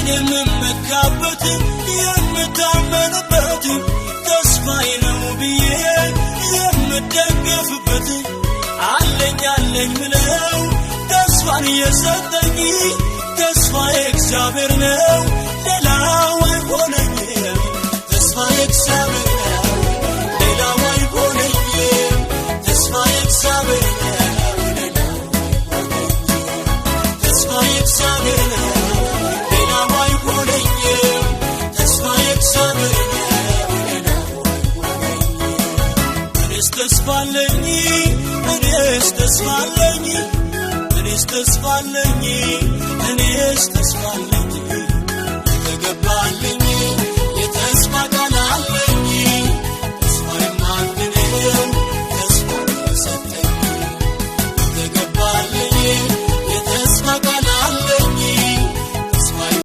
እኔ የምመካበት የምታመንበት ተስፋዬ ነው ብዬ የምደገፍበት አለኝ አለኝ ምለው ተስፋን የሰጠኝ ተስፋዬ እግዚአብሔር ነው፣ ሌላው አይሆነኝም። ተስፋዬ እግዚአብሔር ነው፣ ሌላው አይሆነኝም። ተስፋዬ እግዚአብሔር ነው፣ ሌላው አይሆነኝም። ተስፋዬ እግዚአብሔር ነው፣ ሌላው አይሆነኝም። ተስፋዬ እግዚአብሔር ነው፣ ሌላው አይሆነኝም። እኔስ ተስፋ አለኝ፣ እኔስ ተስፋ አለኝ፣ እኔስ ተስፋ አለኝ፣ እኔስ ተስፋ አለኝ።